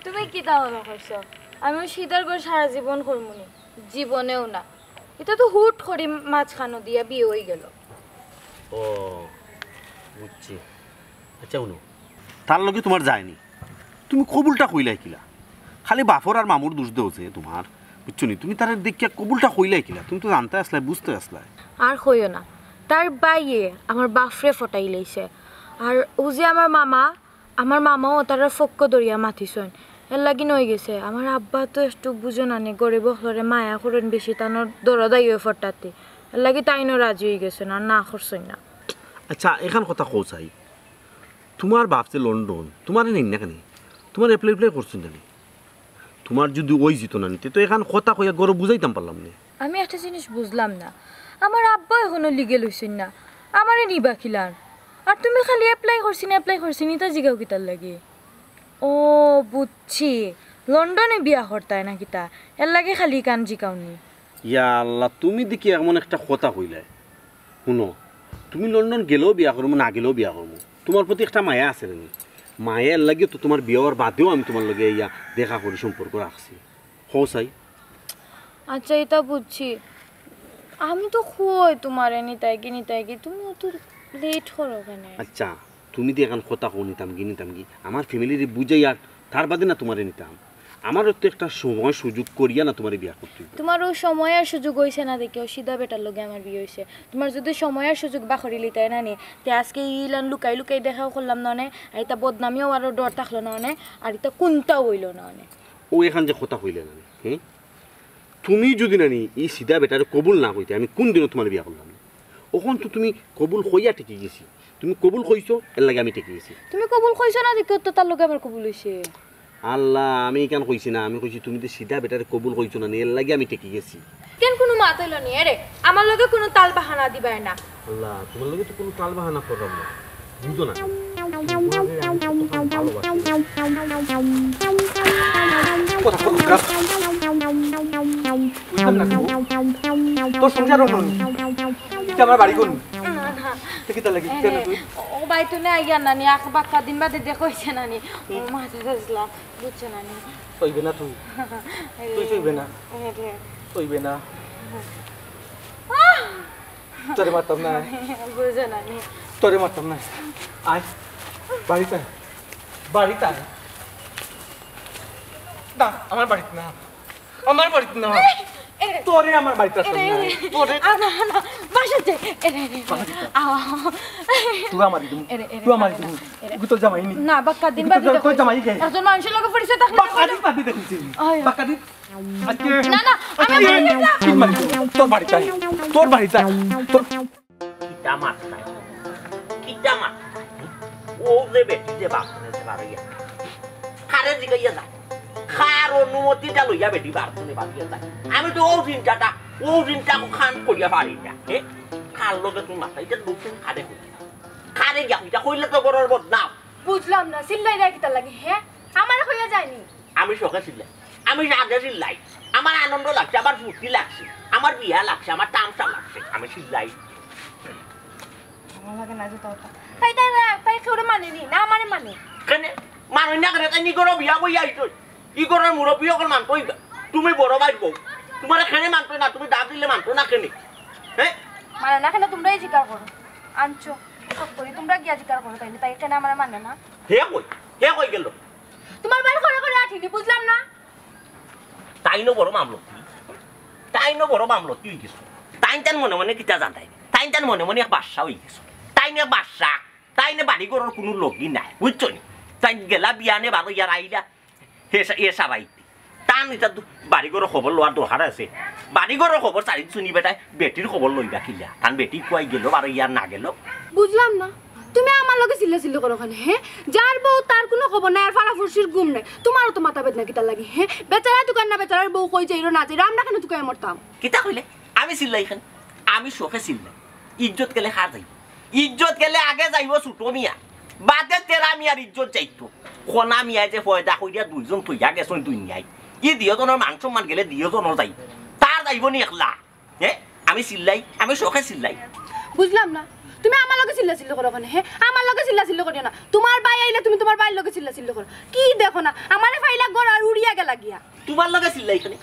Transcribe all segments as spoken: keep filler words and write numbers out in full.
তুমি কিতা মনো করছো? আমি অউ সিদার ঘর সারা জীবন করমুনি? জীবনেও না। ইটা তো হুট করি মাঝখানো দিয়া বিয়া অইগেলো। ও, বুঝছি। আচ্ছা, হুনো, তার লগে তুমার যায়নি, তুমি কবুলটা কইলায় কিলা? খালি বাফর আর মামুর দুষ দেও যে তুমার, বুঝছো নি? তুমি তারে দেখিয়া কবুলটা কইলায় কিলা? তুমি তো জানতায় আছলায়, বুঝতায় আছলায়। আর কইও না, তার ভাইয়ে আমার বাফরে ফটাইলাইছে। আর অউ যে আমার মামা, আমার মামাও তারার পক্ষ ধরিয়া মাতিছইন। এরলাগি নইগেছে। আমার আব্বা তো একটু বুঝো না নি, গরিব অকলরে মায়া করইন বেশি, তানর দরদ আইয়ে ফটাইতে। এরলাগি তাইনও রাজি অইগেছইন, আর না করছইন না। আচ্ছা, এখান কথা কও চাই, তুমার বাফ যে লন্ডন, তুমারে নেইন না কেনে? তুমারে apply apply করছইন না নি? তুমার যুদি অইযিতো না নি, তে তো এখান কথা কইয়া ঘরো বুঝাইতাম পারলাম নে। আমি একটা জিনিস বুঝলাম না, আমার আব্বা এখনো legal অইছইন না, আমারে নিবা কিলান? আর তুমি খালি apply করছি নি, apply করছি নি, ইতা জিগাও কিতার লাগি? ও, বুঝছি, লন্ডনে বিয়া করতায় না কিতা, এরলাগি খালি ইখান জিগাও নি। ইয়া আল্লাহ, তুমি দেখি এমন একটা কথা কইলায়। হুনো, তুমি লন্ডন গেলেও বিয়া করমু, না গেলেও বিয়া করমু, তুমার প্রতি একটা মায়া আছে রে নি। মায়া এরলাগিও তো তুমার বিয়া অওয়ার বাদেও আমি তুমার লগে ইয়া দেখা করি সম্পর্ক রাখছি। কও চাই। আচ্ছা, ইতা বুঝছি। আমি তো কই তুমারে নিতায়গি, নিতায়গি, তুমি অত late করো কেনে? আচ্ছা, তুমি তো এখান কথা কও নিতামগি, নিতামগি, আমার family রে বুঝাইয়া তার বাদে না তুমারে নিতাম। আমারও তো একটা সময় সুযোগ করিয়া না তুমারে বিয়া করতে অইবো। তুমার অউ সময় আর সুযোগ অইছে না দেখিয়া অউ সিধা বেটার লগে আমার বিয়া অইছে। তুমার যুদি সময় আর সুযোগ বার করিলিতায় না নি, তে আজকে ইলান লুকাই লুকাই দেখাও করলাম না অনে, আর ইতা বদনামিও আরো ডর থাকলো না অনে, আর ইতা কুন্তাও অইলো না অনে। অউ এখান যে কথা কইলায় না নি, হুম? তুমি যুদি না নি ই সিধা বেটারে কবুল না কইতায়, আমি কুনদিনও তুমারে বিয়া করলাম না। অখন তো তুমি কবুল কইয়া ঠেকি গেছি, তুমি কবুল কইছো, এরলাগি আমি ঠেকি গেছি। তুমি কবুল কইছো না দেখিয়া তো তার লগে আমার কবুল অইছে। আল্লাহ, আমি ইখান কইছি না, আমি কইছি তুমি তো সিধা বেটারে কবুল কইছো না নি, এরলাগি আমি ঠেকি গেছি। কেন কুনু মাত অইলো নি? এরে, আমার লগে কুনু তাল বাহানা দিবায় না। আল্লাহ, তুমার লগে তো কুনু তাল বাহানা করলাম না, বুঝো না। কথা, কথা, কথা। বুঝলাম না তো। তোর সংসার অখন। তুই আমার বাড়ি কোন? না, না। তুই কিতা লাগি? এরে, কেন তুই? ও ভাই, তুই না আইয়া নানি, আখ বাক্কা দিন বাদে দেখা অইছে নানি। ও মাথা বুঝছো নানি? সইবে না তুই। এরে। তুই সইবে না। এরে। সইবে না। আহ! তোরে মারতাম না। বুঝো নানি। তোরে মারতাম না। আয়। বাড়িত আয়। বাড়িত আয়। না, আমার বাড়িত না। আমার বাড়িত না। এরে। তোরে আমার বাড়িত আসতাম না। এরে। তোরে আ, না, না, বাসাত যাই। এরে, এরে, এরে। বাসাত যাই। আ। তুই আমার দিমু। এরে, এরে, তুই আমার না, না, দিমু। এরে। তুই তোর জামাই নি। না, বাক্কা দিন বাদে তোর জামাই কে? একজন মানুষের লগে পরিচয় থাকলে বাক্কা দিন বাদে দেখছি। আয়। বাক্কা দিন। আজকে না, না, আমি আজকে বাড়িত না। তোর বাড়িত আয়। তোর বাড়িত আয়। তোর কিতা মাতরায়? কিতা মাতরায়? অউ যে বেটি যে বাথরুমে যে বারইয়া, কারে জিগাইয়া যায়? কার অনুমতিটা লইয়া বেটি বাথরুমে বারইয়া যায়? আমি তো অউ চিন্তাটা, অউ চিন্তা খান করিয়া পারি না। হে? কার লগে তুমি মাতরায়? ইটা নতুন কারে কইলা? কারে গিয়া কইতা? কইলে তো ঘরর বদনাম। বুঝলাম না, চিল্লাইরায় কিতার লাগি, হে? আমারে কইয়া যায়নি? আমি শখে চিল্লাই, আমি রাগে চিল্লাই, আমার আনন্দ লাগছে, আমার ফুর্তি লাগছে, আমার বিয়া লাগছে, আমার তামশা লাগছে, আমি চিল্লাই। ভালা লাগে না যে তোর তা। তাই, তাই, তাই, তাই কেউরে মানেনি, না আমারে মানে। কেনে? মানইন না কেনে? তাইন ই ঘরো বিয়া বইয়া আইছইন। ই ঘরর মুরব্বি অকল মানতো অইবা। তুমি বড় ভাইর বউ। তুমারে কেনে মানতো না, তুমি দাওয়াত দিলে মানতো না কেনে? হে? মানে না কেনে তুমরাউ জিকার করো। আনছো, সব করি তুমরা গিয়া জিকার করো, তাইলে তাই কেনে আমারে মানে না? হে কই? হে কই গেল? তুমার ভাইর ঘরে ঘরে আটিনি, বুঝলাম না। তাইনও বড় মামলতি, তাইনও বড় মামলতি অইগেছইন। তাইন তান মনে মনে কিতা জানতায়? তাইন তান মনে মনে এক বাদশা অইগেছইন। তাইন এক বাদশা, তাইন বাড়ি ঘরর কুনু লগি নাই, বুঝছো নি? তাইন গেলা বিয়ানে বারইয়া আইলা, হে সা-, এ সারাইতে। তান ইতা দু-, বাড়ি ঘরর খবর লওয়ার দরকার আছে। বাড়ি ঘরর খবর চাইরোদিন হুনি বেটায়, বেটির খবর লইবা কিলা? তান বেটি কুয়াই গেল, বারইয়া না গেল। বুঝলাম না। তুমি আমার লগে চিল্লাচিল্লি করো কেনে, হে? যার বউ তার কুনু খবর নাই, আর ফাড়া ফুড়শির ঘুম নাই। তুমারও তো মাথা বেদনা কিতার লাগি, হে? বেচারায় তুকাইন না, বেচারার বউ কই যাইরো না যাইরো, আমরা কেনে তুকাইয়া মরতাম? কিতা কইলে? আমি চিল্লাই কেনে? আমি শখে চিল্লাই। ইজ্জত গেলে কার যাইবো? ইজ্জত গেলে আগে যাইবো ছুটো মিয়া, বাদে তেরা মিয়ার ইজ্জত যাইতো। কনা মিয়ায় যে পয়দা করিয়া দুইজন থইয়া গেছইন দুনিয়াত, ই দুইওজনর মান সম্মান গেলে দুইওজনর যাইবো, তার যাইবো নি একলা? হে, আমি চিল্লাই, আমি শখে চিল্লাই। বুঝলাম না, তুমি আমার লগে চিল্লাচিল্লি করো কেনে, হে? আমার লগে চিল্লাচিল্লি করিও না। তুমার ভাইয়ে তাইলে তুমি তুমার ভাইর লগে চিল্লা চিল্লি করো। কি দেখো না, আমারে ফাইলা ঘর আর উড়িয়া গেলা গিয়া। তুমার লগে চিল্লাইতাম নি?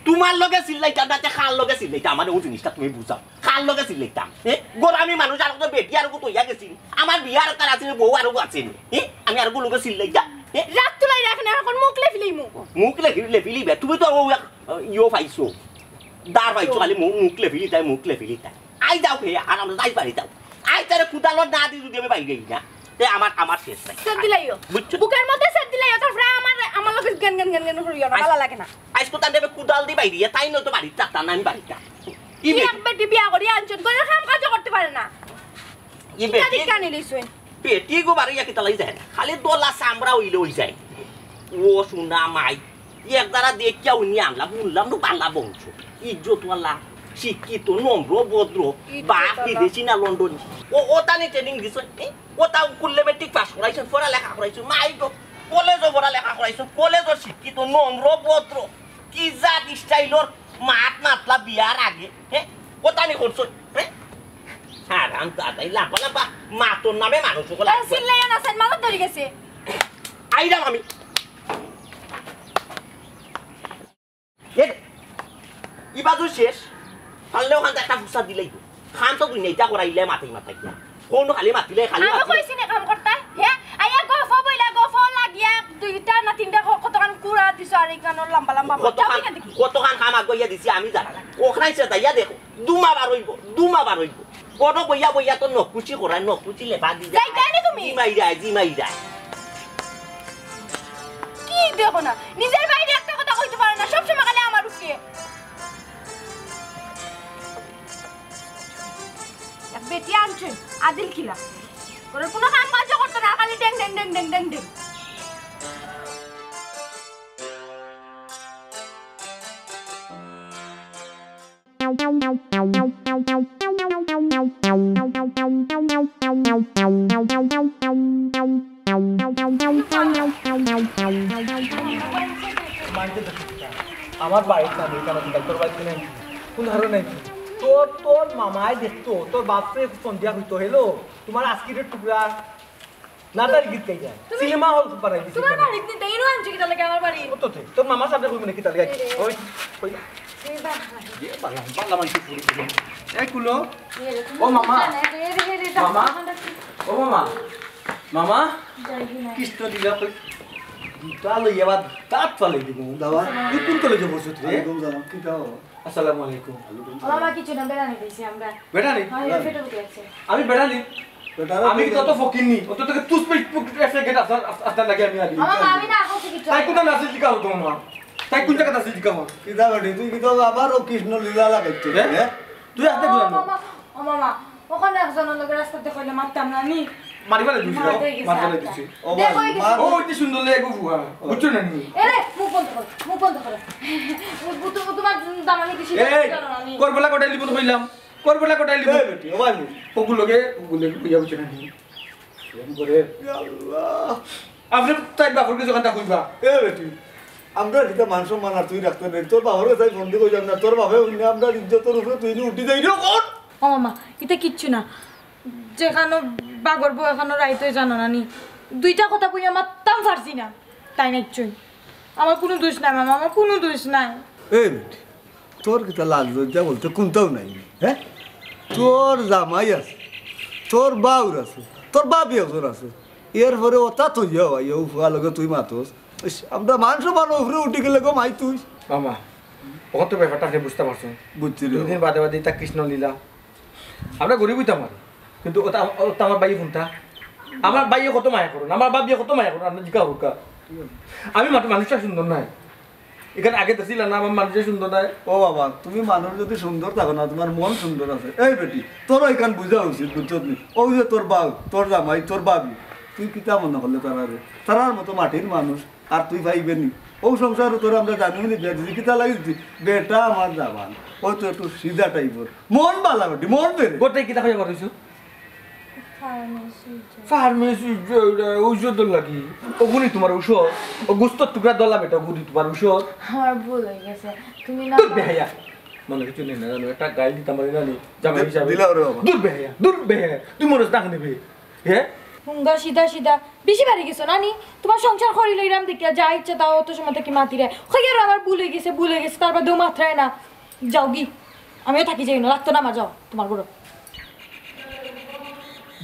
তুমার লগে চিল্লাইতাম না, তে কার লগে চিল্লাইতাম? আমারে অউ জিনিসটা তুমি বুঝাও। কার লগে চিল্লাইতাম? এ? ঘরো আমি মানুষ, আরোগু বেটি আরোগু থইয়া গেছি। আমার বিয়া আরোগু আছে নি, বউ আরোগু আছে নি। এ? আমি আরোগু লগে চিল্লাইতাম? এ? রাগ তুলাই রাখে না, অখন মুখ লেফিলাইমু। মুখ লেফিলে লেফিলিবে। তুমি তো অউ এক, ইয়ো পাইছো। দার পাইছো, খালি মু-, মুখ লেফিলিতায়, মুখ লেফিলিতায়। আই যাও হে, আর আমরা যাই পারি যাও। আই তারে কুদালো না দি যুদি আমি বাইরে আই না, তে আমার, আমার শেষ নাই। সেদ দিলাইও। বুঝছো? বুকের মধ্যে সেদ দিলাইও, তারপরে আমার, আমার লগে গেন গেন গেন গেন করিও না, আইস-, ভালা লাগে না। আইজ কোথান দেবে কুদাল দি বাইরে, তাই নয়তো বাড়িত থাকতাম না, আমি বাড়িত থাকতাম। ই কি বেটি এক বেটি বিয়া করি আনছইন, ঘরর কাম কাজও করতে পারে না। ই কিতা বেটি, দিক কানি লইছইন? বেটি গো বাড়ি ইয়া কিতা লাগি যায় না? খালি দলা চামড়া অইলে অই যায়। ও সোনা মাই, এক দ্বারা দেখিয়া উনি আনলাম, হুনলাম তো বালা বংশ, ইজ্জতওয়ালা, শিক্ষিত, নম্র, ভদ্র, ইজ্জতওয়ালা। বাপ বিদেশি না লন্ডনী। ও, ও তানে training দিছইন, এ? ও তা করলে মেট্রিক পাস করাইছইন, পড়ালেখা করাইছইন, মাই গো, কলেজও পড়ালেখা করাইছইন, কলেজও শিক্ষিত, নম্র, ভদ্র, কি জাত স্টাইলর মাত মাতলা বিয়ার আগে, হে? ও তানে করছইন, হে? হারাম দাদাই লাম্বা লাম্বা মাতর নামে মানুষ ওগুলা। আরে চিল্লাইও না, সাইড মাথাত ধরি গেছে। আইলাম আমি। এ, ইবাজু শেষ। পারলে ওখান একটা ফুসা দিলেই তো। খান তো দুই নেইটা করাইলে মাথায় মাথায়। কোন খালি মাতিলে খালি আমি মাতিলে। কইছি নি কাম করতায়? হে? আইয়া গফ বইলা গফ লাগিয়া দুইটা না তিনটা ক-, কতখান কুড়া দিছো আর ইখানো লাম্বা লাম্বা কতখান, মাথা দেখি। কতখান কাম আগুয়াইয়া দিছি আমি জানি। ওখানে সে যাইয়া দেখো। দুমা বার অইবো, দুমা বার অইবো। বড় বইয়া বইয়া তো নকুচি করায়, নকুচি লেবা দিয়া। যাইতায় নি তুমি? জি মাইরা, জি মাইরা। কি দেখো না? নিজর ভাইরে একটা কথা কইতে পারো না, সব সময় খালি আমার উপরে। এক বেটি আনছইন, আদিল কিলা। ঘরর কুনু কাম কাজও করতো না, খালি ডেং ডেং ডেং ডেং ডেং ডেং। মাইকে দেখো কিতা? আমার বাড়িত না, বেটা না, তোর বাড়িত নাই। কোন ধরনের নাই? তোর, তোর মামায় দেখতো, তোর বাপরে সন্ধ্যা হইতো, "হ্যালো, তোমার আজকের টুকরা।" না, তার গীত গাই যায়। তুমি সিনেমা হল বানাই দিছি তোমার এখানে। বাড়িত নিতে, ইনো আনছো কিতা লাগে আমার বাড়ি? ও তো তে, তোর মামার সামনে কইবি না কিতা লাগে? এ রে। ওই, ওই। এ বাবা। এ বাবা, বালা মানছি পুরি পুরি। এই কুলো। এ রে, তুমি ও মামা। জানো, এ রে, এ রে, এ রে, মামা। ও মামা। মামা। যাই কি না। কিস্ত দিলা কই? দুটা লইয়া বাদ, দাঁত ফালাই দিব, দাবা। তুই কোন কলেজে পড়ছস রে? আমি কোন জানো, কিতা বাবা? আসসালামু আলাইকুম। ও বাবা, কিছু না, বেড়ানি দিছি আমরা। বেড়ানি? হ্যাঁ, হ্যাঁ, পেটে ভুকে আছে। আমি বেড়ানি? বেটা, আমি কি বেটা। তত ফকির নি? অত তোকে টুথপেস্ট এসে গেট আসার, আসার লাগে আমি আগে। ও বাবা, আমি না করছি কিছু। তাই কোন নাচে জিকা হতো মামা? তাই কোন জায়গা নাচে জিকা হতো? কিতা বেটি, তুই কিতা আবার ও কৃষ্ণ লীলা লাগাইছিস, হ্যাঁ? হ্যাঁ? তুই আসতে ও কোন? বাবা, ও মামা, ওখানে একজনের লগে রাস্তাত দেখা অইলে মারতাম না নি? মারি ফেলাই দিছি, মার হয়ে গেছে মারি ফেলাই আটটা। দিছি। ও দেখো, ভাই, এই গেছে। মার। ও, অতি সুন্দর লাগে গো ফুয়া। ও। বুঝছো না নি? এ রে, মুখ বন্ধ কর, মুখ বন্ধ কর। ও, ও, তোমার দামানি কি শিখে এই, জানো না নি? করবলা কটাই লিবো তো কইলাম। করবলা কটাই লিবো। এই বেটি, ও ভাই। ওগুলোকে, ওগুলোকে কইয়া বুঝছো না নি? এরকম করে। ইয়া আল্লাহ। আপনি তাই বাপর কিছু কথা কইবা। এ বেটি, আমরা কিতা মান সম্মান আর তুই রাখতে নেই। তোর বাপরে তাই ফোন দিয়ে কইলাম না, তোর বাপে অইলে আমরা ইজ্জতর উপরে তুই নি উঠি যাই রে, কোন? ও মামা, ইতা কিচ্ছু না। যেখানো বাগর বউ, এখানো রাইত অয় জানো না নি? দুইটা কথা কইয়া মাততাম পারছি না। তাই নাইচ্ছই। আমার কুনু দোষ নাই মামা, আমার কুনু দোষ নাই। এই বেটি, তোর কিতা লাজ লজ্জা বলতে কুনটাও নাই নি, হ্যাঁ? তোর জামাই আছে, তোর বাউর আছে, তোর বাপ একজন আছে। এরপরে ওটা তো ইয়ে হয়, ও ফুয়া লগে তুই মাতস। ইস, আমরা মান সম্মান উপরে উঠি গেলে গো মাই তুই। মামা, অত ব্যাপারটা আপনি বুঝতে পারছেন? বুঝছি রে। দুদিন বাদে বাদে ইতা কৃষ্ণ লীলা। আমরা গরিব অইতাম পারি, কিন্তু ওটা, ওটা আমার ভাইয়ে কোনটা? আমার ভাইয়ে কত মায়া করইন, আমার ভাবিয়ে কত মায়া করইন, আপনি জিকা হোক। আমি মাত্র মানুষটা সুন্দর নাই। এখানে আগে তো ছিল না, আমার মানুষটা সুন্দর নাই। ও বাবা, তুমি মানুষ যদি সুন্দর থাকো না, তোমার মন সুন্দর আছে। এই বেটি, তোর এখান বুঝা উচিত, বুঝছত নি? ও যে তোর বাউ, তোর জামাই, তোর ভাবি, তুই কিতা মনে করলে তারারে? তারার মতো মাটির মানুষ। আর তুই পাইবে নি? ও সংসারো তোর আমরা জানি নি, বেটি কিতা লাগিস তুই? বেটা আমার জামান, ও তো একটু সিধা টাইপর। মন বালা বেটি, মন বেড়ে। গোটাই কিতা কইয়া বার হইছো? ফার্মেসি। ফার্মেসি যে, ওই যে দল লাগি। ওগুনি তোমার ঔষধ। ও গুস্ত টুকরা দলা বেটা, ওগুনি তোমার ঔষধ। আমার ভুল হয়ে গেছে। তুমি না দূর বেহায়া। মনে কিছু নেই না জানো, একটা গাইল দিতাম পারি না নি, জামাই দে-, হিসাবে। দিলাও রে বাবা। দূর বেহায়া, দূর বেহায়া। তুই মনে ডাক নেবে। হ্যাঁ? হুঙ্গা সিধা সিধা। বেশি বাড়ি গেছো না নি? তুমার সংসার করি লইলাম দেখিয়া যা ইচ্ছা তাও অত সময় থাকি মাতিরে। কই আর আমার ভুল অই গেছে, ভুল অই গেছে, তার বাদেও মাতরায় না। যাওগি, আমিও থাকি যাই না, লাগতো না আমার, যাও তুমার ঘরো।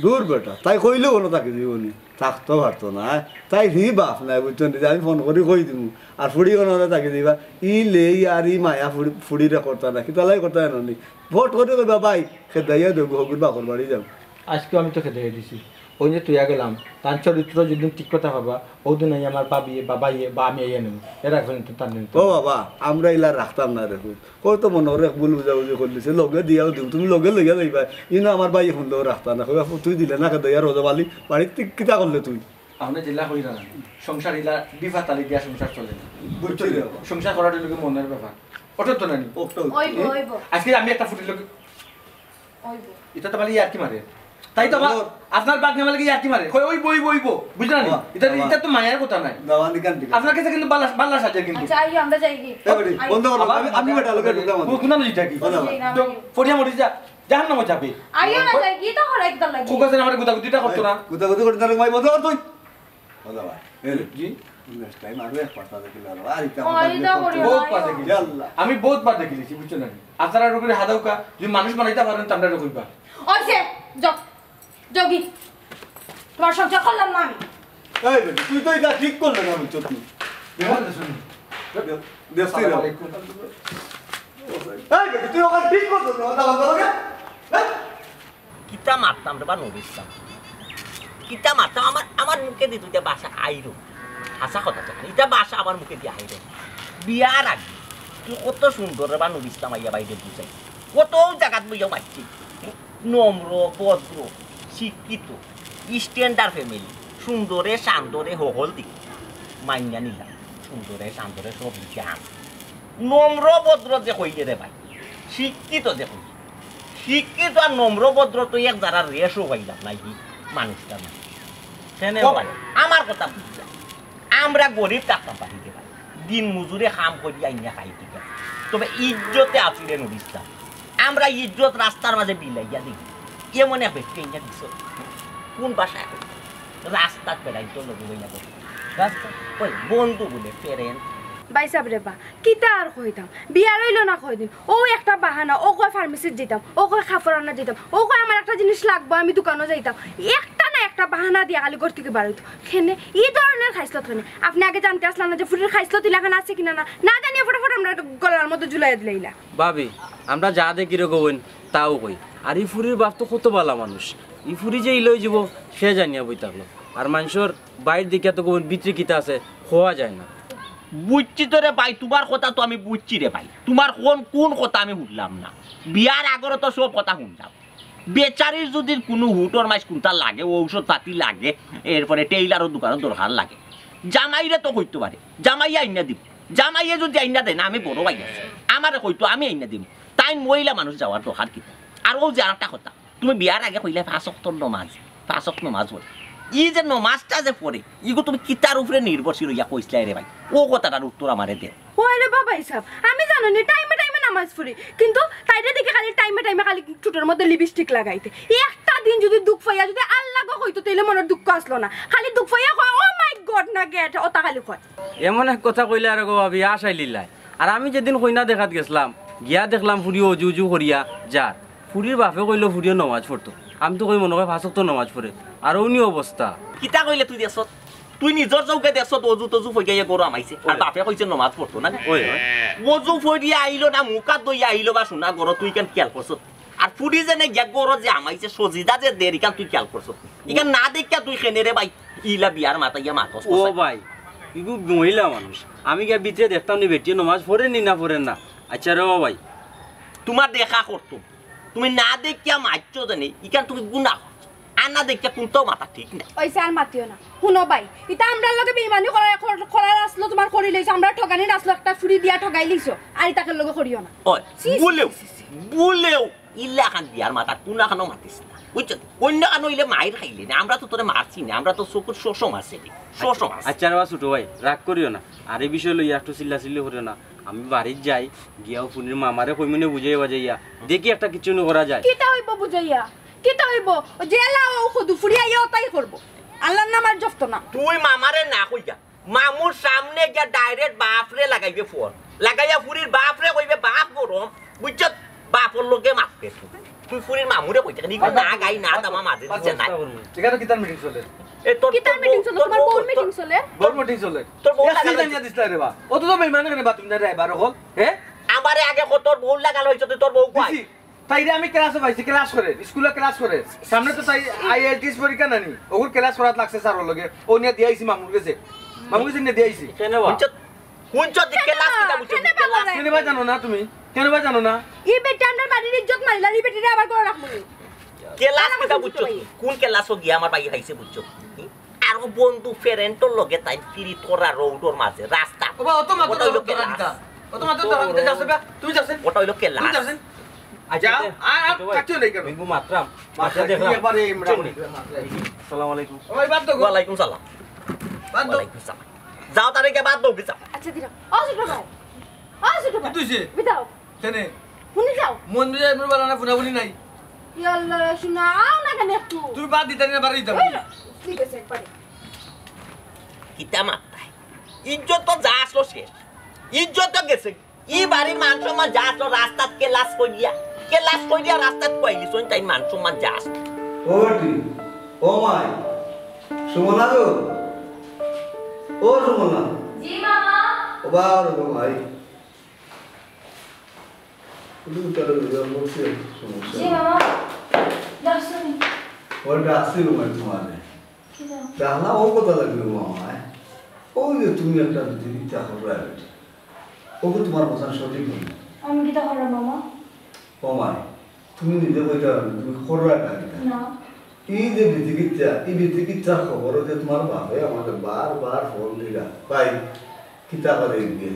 দূর বেটা, তাই কইলেও অনো থাকি যাইবো নি, থাকতো পারতো না। তাইর হি বাপ নাই, বুঝছো নি, যে আমি ফোন করি কই দিমু। আর ফুড়ি অনো থাকি যাইবা, ই লেই আর ই মায়া ফুড়ি, ফুড়িরে করতা না, কিতালাই করতা না নি। ফট করি কইবা, "ভাই, খেদাইয়া দেবো, হগুর বাপর বাড়ি যাও।" আইজকে আমি তো খেদাইয়া দিছি। অউ যে থইয়া গেলাম, তার চরিত্র যেদিন ঠিক কথা পাবা, অউ দিন আইয়া আমার ভাবিয়ে, বাবাইয়ে বা আমি আইয়া নিমু। এর আগ পর্যন্ত তার নিমু। ও বাবা, আমরা ইলা রাখতাম না রে পুত। কত মনে অর এক ভুল বুঝাবুঝি করলিছে, লগে দিয়াও দিও, তুমি লগে লইয়া যাইবা। ইনো আমার ভাইয়ে ফোন দিয়াও রাখতা না, কইবা, "তুই দিলে না খেদাইয়া রজব আলী, বাড়িত কিতা করলে তুই?" আপনে যেলা কইরা না, সংসার ইলা ডিফা তালি দিয়া সংসার চলে না। বুঝছো নি? সংসার করাটা অইলো গি মনর ব্যাপার। অটো তো নানি। অটো। অইবো, অইবো। আইজকে আমি একটা ফুড়ির লগে অইবো। ইটা তো খালি ইয়ার্কি মারে। তাই তো বা-, আপনার বাপ নামালে কি ইয়ার্কি মারে? কই, অইবো, অইবো, অইবো। বুঝলা নি? বাবা, ইটা, বাবা। ইটা তো মায়ার কথা নায়। বাবা, নিকান ঠিক আছে। আপনার কাছে কিন্তু বাল্লা, বাল্লা সাজে কিন্তু। আচ্ছা, আইও, আমরা যাইগি। এ বেটি, আইও। বন্ধ করো। বাবা, আমি, আমি বেটা লগে ঢুকতাম না। কোন, কোন যাইতা কি? বাবা। যাই না, আমরা তো আইও। পড়িয়া মরি যা। জাহান্নামে যাবে। আইও না, যাইগি, ইটা করো একদম লাগি। খুব আছে না, আমার গুতাগুতিটা করতো না। গুতাগুতি করতে না, মাই বন্ধ কর তুই। ও দাদা, এই জি? Next time আরো এক পাতা দেখিলে আরো, আর ইটা ও, আমার ইটা করিও না, বহুত পাতা আইও। দেখি। ইয়াল্লা। আমি বহুত বার দেখিলিছি, বুঝছো না? আপনারা রুগীর হাদাউকা, যদি মানুষ বানাইতা পারেন, তা আমরা কইবা। অইছে, যাও, যাওগি। তুমার সংসার করলাম না আমি। এই বেটি, তুই তো ইটা ঠিক করলে না, বুঝছো তুই? দেখো, দেখো, দেখো। দেখছি রে। আসসালামু আলাইকুম। এই বেটি, তুই ওখানে ঠিক করছস না, কথা বলতে হবে? হ্যাঁ? কিতা মারতাম রে বা নুর ইসলাম, কিতা মারতাম? আমার, আমার মুখেদি দুইটা ভাষা আইরো, হাছা কথা তো, ইটা ভাষা আমার মুখেদি আইরো। বিয়ার আগে তুই কত সুন্দর রে বা নুর ইসলাম আইয়া বাইরে বুঝাই, কত জাগাত বইয়া মারছি। নম্র, ভদ্র, শিক্ষিত, standard family, সুন্দরে, শান্তরে, হকল দিক মাইনা নিলাম, সুন্দরে, শান্তরে সব দিকে আন। নম্র, ভদ্র যে কইলে রে ভাই, শিক্ষিত যে কইলে, শিক্ষিত আর নম্র ভদ্র তো এক জারা রেশও পাইলাম না, ই মানুষটা না। কেনে ও, ভাই? আমার কথা বুঝলাম, আমরা গরিব থাকতাম পারি রে ভাই, দিন মজুরে কাম করি আইনা খাই, ঠিক আছে, তবে ইজ্জতে আছি রে নুর ইসলাম। আমরা ইজ্জত রাস্তার মাঝে বিলাইয়া দিই, এমন এক ব্যক্তি আইনা দিছ, কোন ভাষায় কইতে? রাস্তাত বেড়াইতো লগে বইয়া বসে। রাস্তা? ওই বন্ধু বলে, friend। ভাইসাব রে বা, কিতা আর কইতাম, বিয়ার অইলো না কয়দিন, অউ একটা বাহানা, অউ কয় ফার্মেসিত যাইতাম, অউ কয় কাপড় আনাত যাইতাম, অউ কয় আমার একটা জিনিস লাগবো, আমি দোকানো যাইতাম, একটা না একটা বাহানা দিয়া খালি ঘর থাকি বার অইতো। কেনে ই ধরনের খাইছলত কেনে? আপনে আগে জানতে আছলা না যে ফুড়ির খাইছলত ইলাখান আছে কিনা না? না জানিয়া ফটাফট আমরার গলার মধ্যে ঝুলাইয়া দিলাইলা। ভাবি, আমরা যা দেখি রে গো বইন, তাও কই। আর ই ফুড়ির বাপ তো কত ভালা মানুষ, ই ফুড়ি যে ইলা অইযিবো, কে জানিয়া বই থাকলো। আর মানষর বাইর দেখিয়া তো গো বইন ভিতরে কিতা আছে, কওয়া যায় না। বুঝছি তো রে ভাই, তুমার কথা তো আমি বুঝছি রে ভাই, তুমার কোন, কোন কথা আমি হুনলাম না। বিয়ার আগরও তো সব কথা হুনলাম। বেচারির যদি কুনু হুটর মাইজ কুনতা লাগে, ঔষধ পাতি লাগে, এরপরে টেইলারর দোকানর দরকার লাগে, জামাইরে তো কইতো পারে, জামাইয়ে আইনা দিবো। জামাইয়ে যদি আইনা দেয় না, আমি বড় ভাই আছি, আমারে কইতো, আমি আইনা দিমু। তাইন মহিলা মানুষ যাওয়ার দরকার কিতা? আর অউ যে আরেকটা কথা, তুমি বিয়ার আগে কইলায় পাঁচ ওয়াক্ত নমাজ, পাঁচ ওয়াক্ত নমাজ পড়ে। ই যে নমাজটা যে পড়ে, ইগু তুমি কিতার উপরে নির্ভরশীল অইয়া কইছলায় রে ভাই? অউ কথাটার উত্তর আমারে দেও। ওই রে বাবা, হিসাব আমি জানো নি, টাইমে টাইমে নামাজ পড়ি, কিন্তু তাইরে দেখি খালি টাইমে টাইমে খালি ঠুটর মধ্যে লিপস্টিক লাগাইতে। একটা দিন যদি দুখ পাইয়া যদি আল্লাগো কইতো, তাইলে মনর দুখ আছলো না, খালি দুখ পাইয়া কয়, "Oh my God" না "Get" ওটা খালি কয়। এমন এক কথা কইলায় রে গো ভাবি, আশাই লিলায়। আর আমি যেদিন কইনা দেখাত গেছলাম, গিয়া দেখলাম ফুড়ি অজু উজু করিয়া যার। ফুড়ির বাপে কইলো ফুড়িয়ে নমাজ পড়তো। আমি তো কই মনো কয় পাঁচ ওয়াক্ত নমাজ পড়ে। আর অউনি অবস্থা। কিতা কইলে তুই দেখছত? তুই নিজর চউখে দেখছত অজু তজু ফইগাইয়া গরু হামাইছে। আর ওই। বাপে কইছে নমাজ পড়তো না? ওই, ওই। অজু ফইরিয়া আইলো না, মুখ আত ধইয়া আইলো বা সোনা গরু, তুই ইখান খিয়াল করছত? আর ফুড়ি যেনে গিয়া গরু যে হামাইছে, সজিদা যে দের, ইখান তুই খিয়াল করছত? ইখান না দেখিয়া তুই কেনে রে ভাই, ইলা বিয়ার মাতাইয়া মাতস? ও ভাই, ইগু মহিলা মানুষ। আমি গিয়া ভিতরে দেখতাম নি বেটিয়ে নমাজ পড়ে নি না পড়ে না। আচ্ছা রে ও ভাই। তুমার দেখা করতো। তুমি না দেখিয়া মাতছো যেনে, ইখান তুমি গুনা করছো। আর না দেখিয়া কুনটাও মাতা ঠিক না। অইছে, আর মাতিও না। হুনো ভাই, ইতা আমরার লগে বেইমানি করার, কর-, করার আছলো তুমার করিলাইছো, আমরার ঠগানির আছলো, একটা ফুড়ি দিয়া ঠগাইলাইছো। আর ইতা কেউর লগে করিও না। ওই, ছি, ছি, ভুলেও, ছি, ছি, ছি। ভুলেও ইলাখান বিয়ার মাতা কুনাখানো মাতিস না। বুঝছো? অইন্য খানো অইলে মাইর খাইলে না। আমরা তো তোরে মারছি না, আমরা তো চকুর শোষম আছে রে। শোষম আছে। আচ্ছা রে বা ছোট ভাই, রাগ করিও না। আর ই বিষয় লইয়া একটু চিল্লাচিল্লি করিও না। আমি বাড়িত যাই, গিয়াও ফুড়ির মামারে কইমুনে বুঝাইয়া বাজাইয়া। দেখি একটা কিচ্ছু নি করা যায়। কিতা অইবো বুঝাইয়া? কিতা অইবো? ও যে লাও ও কদু ফুরি আইয়া ওতাই করবো। আল্লার নাম আর জপতো না। তুই মামারে না কইয়া, মামুর সামনে গিয়া direct বাপরে লাগাইবে ফোন। লাগাইয়া ফুরির বাপরে কইবে, "বাপ গরম, বুঝছত? বাপর লগে মাতবে তুই।" তুই ফুরির মামুরে কইতে কেনে? ইগু না গাই না তামা মাঝে দিছে না। এখানো কিতার মিটিং চলে? এ তোর, কিতার তোর মিটিং বউ, চলে? তোর তুমার বউ বউর কই? মিটিং চলে? বউর মিটিং চলে। তোর বউ এ লাগাল সিজন হইছে। দিয়া দিস না রে বা। অত তো বেইমান কেনে বা তুমি না রে এবার হল? হ্যাঁ? আমারে আগে কত তোর বউ লাগাল হইছে, তুই তোর বউ কই? দিছি। তাইরে আমি ক্লাসো পাইছি, ক্লাস করে, স্কুলো ক্লাস করে। সামনে তো তাই আইএলটিএস পরীক্ষা নানি, ওগুর ক্লাস করাত লাগছে স্যারর লগে। ও নিয়া দিয়া আইছি মামুর গেছে, মামুর গেছে নিয়া দিয়া আইছি। কেনে বা? হুনছত, হুনছত দি কেনে ক্লাস বা? কিতা বুঝছত? কেনে বা ক্লাস করায়? কেনে বা জানো না তুমি? কেনে বা জানো না? ই বেটা আমরার বাড়ির ইজ্জত মারিলা, ই বেটিরে আবার ঘরো রাখমু নি? ক্লাস কিতা বুঝছত? কোন ক্লাসো গিয়া আমার ভাই খাইছে বুঝছত? হুম? আর ও বন্ধু ফ্রেন্ডর লগে তাই ফিরি থরা রোডর মাঝে রাস্তা। ওবা, অত মাতো ওটা হইলো দরকার ক্লাস। কিতা? অত মাতো দরকার কিতা? যাও, যাও, তুমি যাও। ওটা হইলো ক্লাস। তুমি যাও। আচ্ছা, যাও, তে, আর, আর ছোট ভাই, কাটিও নাই কেন? বিঙ্গু মাতরাম। মাতরাম, মাতরাম দেখলাম। একবারে এই মোটামুটি। চল। আসসালামু আলাইকুম। ও ভাই, বাদ দাও গো। ওয়ালাইকুম সালাম। বাদ দাও। ওয়ালাইকুম সালাম। যাও, তারে গিয়া বাদ দাও, গিয়া। আচ্ছা, দিলাম। ও ছোট ভাই। ও ছোট ভাই। কিতা অইছে? বিদাও। কেনে? হুনি যাও। মন মিজাজ এমন বালা না, ফুনাফুনি নাই। ইয়া আল্লাহ, শুনা, আও না কেনে একটু? তুমি বাদ দিতায় না, বাড়ি দিতাম। ওই না, ঠিক আছে, একবারে। কিতা মাতরায়? ইজ্জত তো যা আছলো শেষ। ইজ্জত তো গেছে। ই বাড়ির মান সম্মান যা আছলো রাস্তাত ক্লাস করিয়া, ক্লাস করিয়া রাস্তাত কইলি, শুন তাই মান সম্মান যা আছলো। ও বেটি, ও মাই, সুমনা গো, ও সুমনা। জি মামা। ও বাবা রে গো ভাই। তুমি তাহলে বুঝা বলছি সমস্যা। জি মামা, ডাকছনি? ও ডাকছি গো ভাই তোমারে। কিতা? ডাকলা ও কথা লাগবে গো মামা, হ্যাঁ? ও যে তুমি একটা জিনিস করো আর কি। ও তো তোমার কথা সঠিক না। আমি কিতা করলাম মামা? ও মাই, তুমি নিজে কইতে পারবে, তুমি করো আর কি। না। এই যে বিচিকিচ্ছা, এই বিচিকিচ্ছার খবর যে তোমার বাপে আমারে বারবার ফোন দিলা, ভাই, কিতা করে এগিয়ে?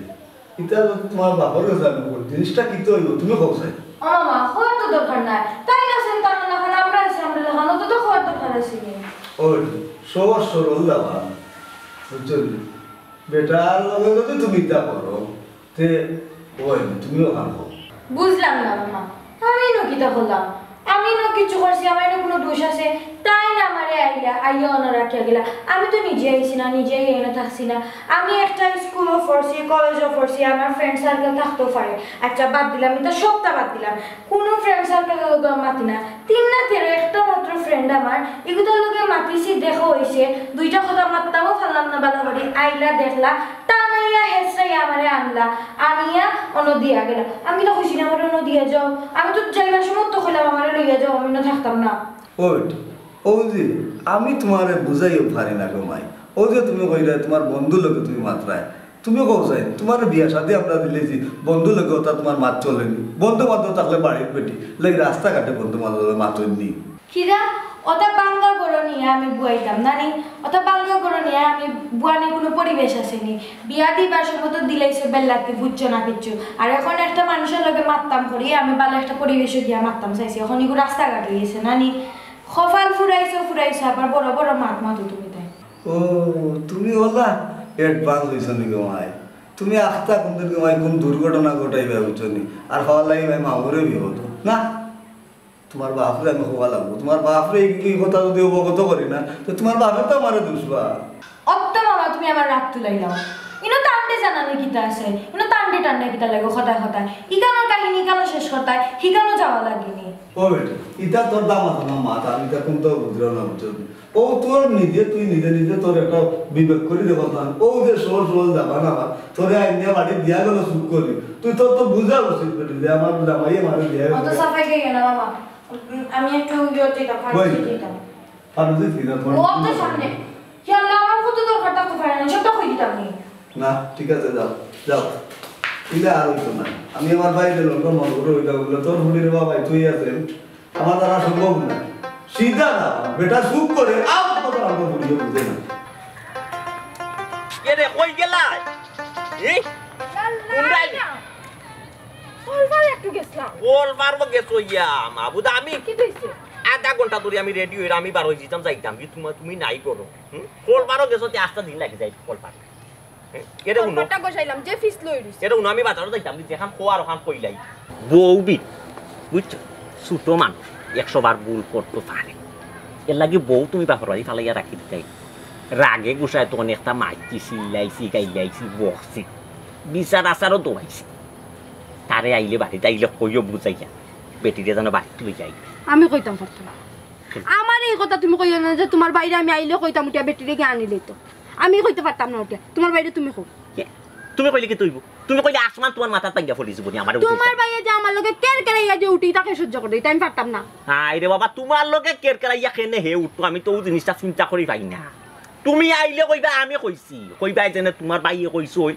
ইতা যদি তোমার বাপর কাছে আমি কই, জিনিসটা কিতা অইবো? তুমি কও চাই। ও মামা, কওয়ার তো দরকার নাই। তাইন আছইন তান লাখান, আমরা আছি আমরা লাখান, অত তো কওয়ার দরকার আছে নি। ওই, সহজ সরল দাবা। বুঝছো নি? বেটার লগে যদি তুমি ইতা করো, তে ওই, তুমিও খান কও। বুঝলাম না মামা। আমি নু কিতা করলাম? আমি নু কিচ্ছু করছি, আমার নু কুনু দোষ আছে? তাইন আমারে আইলা, আইয়া অনো রাখিয়া গেলা। আমি তো নিজে আইছি না, নিজে আইয়া এনো থাকছি না। আমি একটা স্কুলো পড়ছি, কলেজো পড়ছি, আমার friend circle থাকতেও পারে। আচ্ছা, বাদ দিলাম, ইতা সবটা বাদ দিলাম। কুনু friend circle-র লগে আমি মাতি না। তিন না তেরো একটা মাত্র friend আমার, ইগুতার লগে মাতিছি, দেখা অইছে, দুইটা কথা মাততামও পারলাম না ভালা করি, আইলা দেখলা, টানাইয়া হেচড়াইয়া আমারে আনলা, আনিয়া অনো দিয়া গেলা। আমি তো কইছি না আমারে অনো দিয়া যাও, আমি তো যাইবার সময় তো কইলাম আমারে লইয়া যাও, আমি না থাকতাম না। ও বেটি, ও যে আমি তোমারে বুঝাইও পারি না গো মাই। ও যে তুমি কইরায় তোমার বন্ধুর লগে তুমি মাতরায়, তুমি কও চাই, তোমার বিয়া শাদি আমরা দিলাইছি, বন্ধুর লগে অতা তোমার মাত চলেনি। বন্ধু বান্ধব থাকলে বাড়িত বেটি, লাই রাস্তাঘাটে বন্ধু বান্ধব মাতইন নি। কিরা, অতা ভাঙ্গা ঘরো নিয়া আমি বুয়াইতাম না নি? অতা ভাঙ্গা ঘরো নিয়া আমি বুয়ানি কুনু পরিবেশ আছে নি? বিয়া দিবার সময় তো দিলাইছো বেল্লাতি, বুঝছো না কিচ্ছু। আর অখন একটা মানুষর লগে মাততাম করি, আমি ভালা একটা পরিবেশো গিয়া মাততাম চাইছি। অখন ইগু রাস্তাঘাট অইগেছে না নি? কপাল ফুরাইছো, ফুরাইছো, আবার বড় বড় মাত মাতো তুমি তাই। ও, তুমি অলা advance অইছো নি গো মাই? তুমি আখতা কুনদিন গো মাই কুন দুর্ঘটনা ঘটাইবা, বুঝছো নি? আর হওয়ার লাগি ভাই মামুরে বিপদ। না, তোমার বাপরে আমি কওয়া লাগবো। তোমার বাপরে এই, এই কথা যদি অবগত করি না, তো তোমার বাপে তো আমারে দুষবা। অত মামা, তুমি আমার রাগ তুলাইলাও। ইনো তানরে জানানি কিতা আছে? ইনো তানরে টানরে কিতা লাগে কথায় কথায়? ইখানোর কাহিনী ইখানো শেষ করতায়, হিখানো যাওয়া লাগেনি। ও বেটা, ইতা তোর দামাত আমার মাত, আমি ইতা কুন্তা বুঝরাম না, বুঝছো? ও তোর নিজে, তুই নিজে নিজে তোর একটা বিবেক করি দেখো না। ও যে সহজ সহজ যাবা না আমার, তোরে আইনিয়া বাড়ি দিয়া গেল চুপ করি। তুই তোর তো বুঝা উচিত বেটি যে আমার জামাই আমারে দিয়া গেল। অত সাফাই খাইও না মামা। উম, আমি একটু ইয়ে দিতাম, কই? ফার্মেসি দিতাম। ফার্মেসি কি না তোমার? ও তো সামনে। কি আল্লাহ, আমার কত দরকার থাকতো পারে না, সবটা কই দিতাম নি। না, ঠিক আছে, যাও, যাও। ইলা আর অইতো না। আমি আমার ভাইরে লন্ডন মনে করে অইতা বললে, তোর ফুড়ির বাবাই তুই আছেন, আমার দ্বারা সম্ভব না। সিধা না, বেটা চুপ করে, আপ কথা আমার ফুড়িয়ে বুঝে না। কে রে, কই গেলা? এই? কুনরায়? কলবার একটু গেছলাম। কলবারও গেছো ইয়া, মাবুদ, আমি কিতা অইছে? আধা ঘন্টা ধরি আমি রেডি অইরা, আমি বার অই যিতাম, যাইতাম, কি তুমা-, তুমি নাই করো? হুম? কলবারও গেছো, তে আস্তা দিন লাগি যায় কলবার। হুম? এরে হুনো। কলবারটা গজাইলাম, যে ফিস লই রইছে। এরে হুনো, আমি বাজারো যাইতাম, যেখান খোয়ার ওখান কইলাই। বউ বি, বুঝছো? ছোট মানুষ। একশো বার ভুল করতো পারে। এর লাগি বউ তুমি বাপর বাড়ি ফালাইয়া রাখি দিতায়। রাগে গুছায় তখন একটা মাইছি, চিল্লাইছি, গাইলাইছি, বকছি, বিচার আচারও দোয়াইছি। তারে আইলে, বাড়িত আইলে কইও বুঝাইয়া, বেটিরে যেন বাড়িত লই যাই। আমি কইতাম পারতাম না। আমার এই কথা তুমি কইও না যে তুমার বাইরে আমি আইলে কইতাম উঠিয়া বেটিরে গিয়া আনিলে তো। আমি কইতে পারতাম না উঠিয়া। তুমার বাইরে তুমি কও। কে? তুমি কইলে কিতা অইবো? তুমি কইলে আসমান তুমার মাথাত ভাঙ্গিয়া পড়ি যিবো নি আমারে উঠাইতা। তুমার বাইরে যে আমার লগে কেরকেরাইয়া যে উঠি, তাকে সহ্য করে, ইতা আমি পারতাম না। হায় রে বাবা, তুমার লগে কেরকেরাইয়া কেনে হে উঠতো, আমি তো অউ জিনিসটা চিন্তা করি পাই না। তুমি আইলে কইবা আমি কইছি, কইবা এই যে না তুমার ভাইয়ে কইছে অই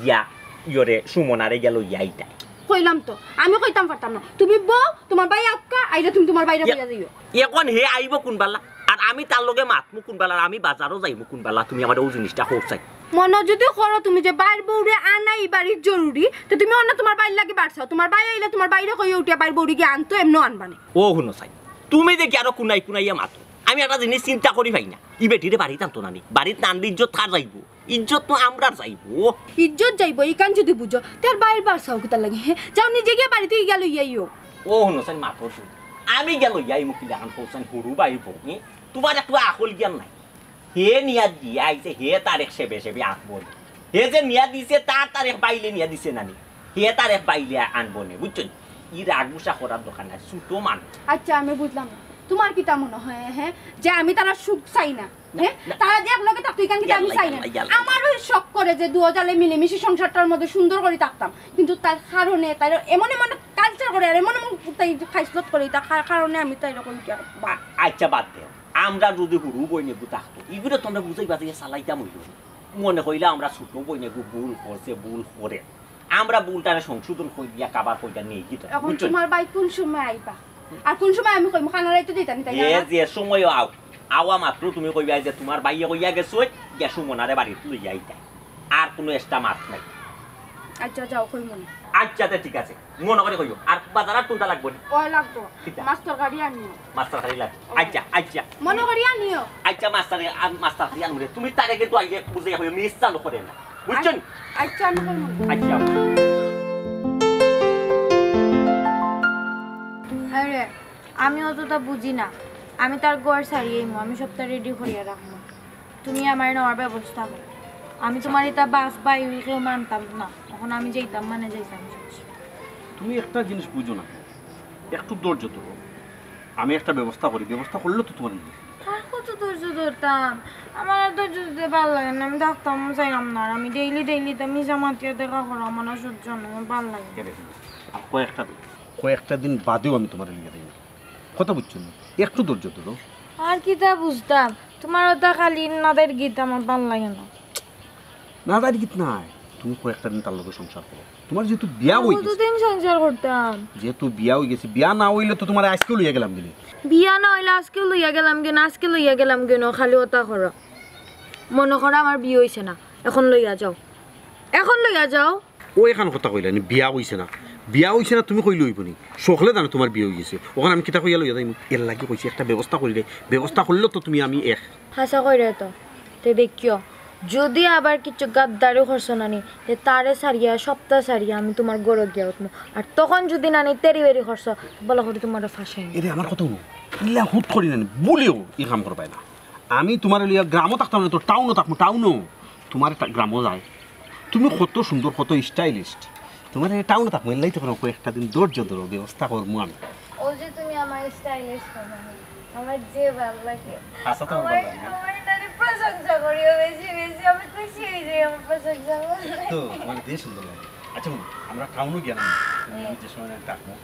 গিয়া ইয়রে সুমনারে গেল ইয়া ইটা। কইলাম তো, আমি কইতাম পারতাম না। তুমি বউ, তুমার ভাই আউক্কা, আইলে তুমি তুমার বাইরে ইয়া। কইয়া দিও। এখন হে আইবো কুনবালা? আর আমি তার লগে মাতমু কুনবালা? আর আমি বাজারও যাইমু কুনবালা? তুমি আমারে অউ জিনিসটা কও চাই। মনো যুদি করো তুমি যে বাইর বউরে আনা ই বাড়িত জরুরি, তে তুমি অন্য তুমার বাইর লাগি বাড়ছাও। তুমার ভাই আইলে তুমার বাইরে কইয়া উঠিয়া বাইর বউরে গিয়া আনতো, এমনেও আনবানে। ও হুনো চাই, তুমি দেখি আরো কুনাই কুনাইয়া মাতো। আমি একটা জিনিস চিন্তা করি পাই না, ই বেটিরে বাড়িত আনতো না নি? বাড়িত না আনলে ইজ্জত কার যাইবো? ইজ্জত তো আমরার যাইবো। ইজ্জত যাইবো, ইখান যুদি বুঝো, তে বাইর বাড়ছাও কিতার লাগি? হে, যাও নিজে গিয়া বাড়িত গিয়া লইয়া আইও। ও হুনো চাই, মাতো তুমি। আমি গিয়া লইয়া আইমু কিলাখান কও চাই, হুরু বাইর বউ, হে? তুমার একটু আখল জ্ঞান নাই। হে নিয়া দিয়া আইছে, হে তার এক সেবে সেবে আনবো নে। হে যে নিয়া দিছে, তার তার এক বাইলে নিয়া দিছে না নি? হে তার এক বাইলে আনবো নে, বুঝছো নি? ই রাগ গুসা করার দরকার নাই, ছোট মানুষ। আচ্ছা, আমি বুঝলাম না। তুমার কিতা মনো হয়, হে? যে আমি তারার সুখ চাই না? না, হে? না। তারা যে একলগে থাকতো, ইখান কিতা আমি ইয়াল্লা, চাই না? ইয়াল্লা, ইয়াল্লা। আমারও শখ করে যে দুইও জালে মিলেমিশে সংসারটার মধ্যে সুন্দর করি থাকতাম। কিন্তু তার কারণে, তার এমন এমন culture করে, আর এমন এমন তাই খাইসলত করে, তার কারণে আমি তাই এরকম কি আর বা- আচ্ছা, বাদ দেও। আমরা যুদি হুরু বইনেগু থাকতো, ইগুরে তোমরা বুঝাইবা যে চালাইতাম অইলো। মনে কইলা আমরা ছোট বইনেগু ভুল করছে, ভুল করে। আমরা ভুলটারে সংশোধন করিয়া কাবার কইরা নিয়া গিয়া, এখন বুঝছো? তুমার ভাই কুন সময় আইবা? আর কুন সময় আমি কইমু, কানারাই তো দিতাম, তাই না? যে সময় আও, আওয়া মাত্র তুমি কইবা যে তুমার ভাইয়ে কইয়া গেছে, গিয়া সুমনারে বাড়িত লইয়া আইতা। আর কুনু extra মাত নাই। আচ্ছা, যাও, কইমু নে। আচ্ছা, তে ঠিক আছে। মনো করি কইও। আর বাজার আর কুনটা লাগবো নি? ওই লাগবো। কিতা? মাছ তরকারি আনিও। মাছ তরকারি লাগবো। ওই। আচ্ছা, আচ্ছা। মনো করি আনিও। আচ্ছা, মাছ তরকারি, আর মাছ তরকারি আনবো রে। তুমি তারে কিন্তু আগে বুঝাইয়া কইও, miss যেন করে না। বুঝছো নি? আচ্ছা, আমি কইমু। আচ্ছা। আরে, আমি অতটা বুঝি না। আমি তার ঘর ছাড়িয়া আইমু, আমি সবটা ready করিয়া রাখমু। তুমি আমারে নেওয়ার ব্যবস্থা করো। আমি তুমার ইতা বাপ ভাই কেউ মানতাম না, এখন আমি যাইতাম মানে যাইতাম। তুমি একটা জিনিস বুঝো না, একটু ধৈর্য ধরো, আমি একটা ব্যবস্থা করি, ব্যবস্থা করলে তো তুমার নিয়ে। আর কত ধৈর্য ধরতাম, আমার আর ধৈর্য ধরতে ভালা লাগে না, আমি থাকতাম চাইলাম না, আর আমি daily daily তো মিছা মাতিয়া দেখা করা আমার আর সহ্য না, আমার ভালা লাগে না। কেন? আর কয়েকটা দিন, কয়েকটা দিন বাদেও আমি তুমারে নিয়ে যাই না। কথা বুঝছো নি? একটু ধৈর্য ধরো। আর কিতা বুঝতাম? তুমার ওটা খালি নাদের গীত আমার ভালা লাগে না। নাদের গীত নাই, তুমি কয়েকটা দিন তার লগে সংসার করো। তুমার যেহেতু বিয়া অই গেছে, কতদিন সংসার করতাম? যেহেতু বিয়া অই গেছে, বিয়া না অইলে তো তুমারে আইজকেউ লইয়া গেলাম গি নে। বিয়া না অইলে আইজকেউ লইয়া গেলাম গি নে, আইজকে লইয়া গেলাম গি নে, খালি ওটা করো। মনো করো আমার বিয়া অইছে না, এখন লইয়া যাও, এখন লইয়া যাও। ও এখান কথা কইলা নি, বিয়া অইছে না, বিয়া অইছে না তুমি কইলে অইবো নি? সকলে জানে তুমার বিয়া অই গেছে, অখন আমি কিতা কইয়া লইয়া যাইমু? এর লাগি কইছি একটা ব্যবস্থা করি দে, ব্যবস্থা করলে তো তুমি আমি এক। হাছা কইরে তো, তে দেখিও, যুদি আবার কিছু গাদ্দারি করছো না নি, তে তারে ছাড়িয়া, সবটা ছাড়িয়া আমি তুমার ঘরো গিয়া উঠমু। আর তখন যুদি না নি তেরি বেরি করছো, ভালা করি তুমারে ফাঁসাই। এরে আমার কথা হুনো, ইলা হুট করি না নি, ভুলেও ই কাম করবায় না। আমি তুমারে লইয়া গ্রামো থাকতাম না, তো টাউনো থাকমু, টাউনো। তুমার একটা গ্রামো যায়, তুমি কত সুন্দর, কত stylish। তুমারে টাউনো থাকমু, এর লাগি তো কইরাম, কয়েকটা দিন ধৈর্য ধরো, ব্যবস্থা করমু আমি। ও যে তুমি আমার stylish বানাই, আমার যে ভালা লাগে। হাছা তো আমার আমার, ভালা লাগে। আমার তারে প্রশংসা করিও বেশি বেশি, আমি খুশি অই যাই আমার প্রশংসা করলে। তো, তুমারে যে সুন্দর লাগে। আচ্ছা, হুনো, আমরা টাউনো গিয়া না, তুমি হুম। আমি যে সময় থাকমু,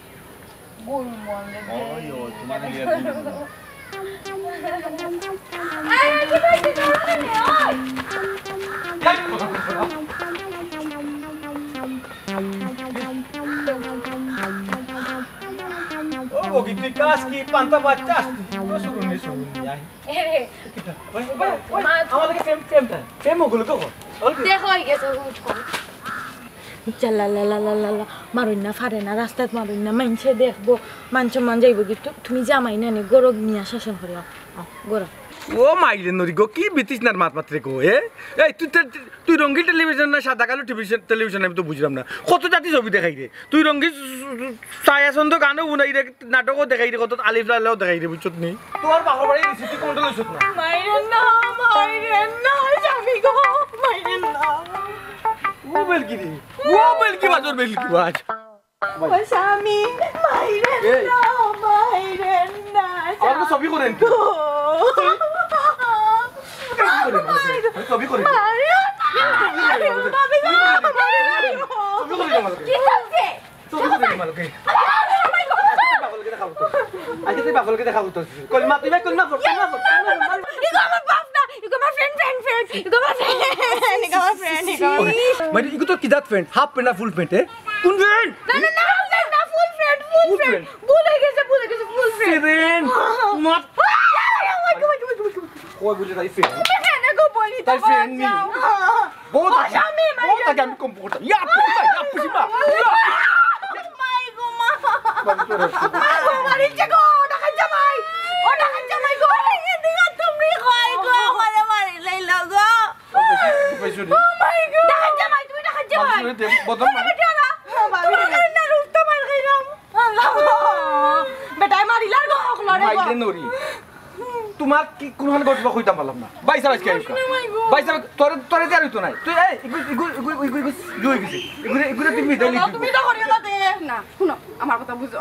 বলবো আমরা ওই, ওই, তোমার বিয়ে বলবো। আরে, আরে, আরে, আরে, ওই। ও, বগি, তুই কাজ কি? পান্তা ভাত চাস? ও, শুনুন, শুনুন, আয়। এরে। ওই, ওই, ওই, মা, আমার লগে প্রেম, প্রেম, প্রেম ওগুলো তো কর। ওই, দেখো, হয়ে গেছে, হুট করে। চাল্লা লা লা লা লা লা, মারইন না, ফারে না, রাস্তাত মারইন না, মাইনষে দেখবো, মান সম্মান যাইবো কি? তু-, তুমি জামাই না নি, গরো নিয়া শাসন করিও। আও, গরো। ও মাইরে নরি গো, কি বিতৃষ্ণার মাত মাতরে গো, এ? এই তুই তে-, তুই রঙিন টেলিভিশন না সাদা কালো টেলিভিশন, টেলিভিশন আমি তো বুঝলাম না। কত জাতি ছবি দেখাইরে। তুই রঙিন ছায়াছন্দ গানও হুনাইরে, নাটকও দেখাইরে, কত আলিফ লায়লাও দেখাইরে, বুঝছত নি? তোর বাপর বাড়ি সিটি কন্ট্রোল হইছত না। মাইরে না, মাইরে না, স্বামী গো, মাইরে না। ও বেলকি রে, ও বেলকি বাজ, ওর বেলকি বাজ। ও স্বামী, মাইরে এই। না, মাইরে না, আমার তো ছবি করেন। স্বামী গো। ছবি করেন, ছবি করেন। মাইরে না। ছবি করেন। কি চলছে? ছবি করেন, মালকে। পাগলকে দেখাবো তো। আজকে তুই পাগলকে দেখাবো তো। কলমা, তুই ভাই কলমা পড়, কলমা পড়, কলমা পড়। ইগো আমার বাপ না, ইগো আমার friend, friend, friend। ইগো আমার friend, ইগো আমার friend, ইগো আমার friend। মানে, ইগো তো কি জাত friend? Half pant না full pant, এ? কোন friend? না, না, না, half pant না, full friend, full full friend। Friend। ভুল হয়ে গেছে, ভুল হয়ে গেছে, full friend। Friend? তোমার আরে, আরে, আরে, আরে, আরে, আরে। কই বুঝে তাই friend? না গো, বলি তো তাই friend নি। বাঁচাও। বহুত ও আগে, স্বামী, বহুত মাইরে আগে আমি কম করতাম। ইয়া, পুষিবা, ইয়া, পুষিবা। ইয়া। মাই গো, মা। বাবা, তোর আছে। মাই গো, মারিছে গো, ওটা খাইছে মাই। ওটা খাইছে মাই গো। এদিকে তুমি কই গো, ওরে মারি লাইল গো। ও বেশি, বেশি নি। ও মাই গো। ওটা খাইছে মাই, তুমি ওটা খাইছে মাই। বাবা, শুনে দে, বদন মারি। ওটা খাইছে না। ও বাবা। তোমার কারণে আর উঠতে পারি না। আল্লাহ গো। বেটায় মারিলার গো, হকলরে গো। মাইরে নরি। তোমার কি কোনখান ঘটবা কইতাম পারলাম না। ভাই সাহেব আজকে আইবা। না, মাই গো। ভাই সাহেব, তোরে, তোরে দেয়ার হইতো নাই। তুই, এই, ইগু, ইগু, ইগু, ইগু, ইগু, ইগু হইছে। ইগুরে, ইগুরে তুমি মিটাইলে বাবা, কি তুমি করবো? তো করিও না দে। না, হুনো, আমার কথা বুঝো।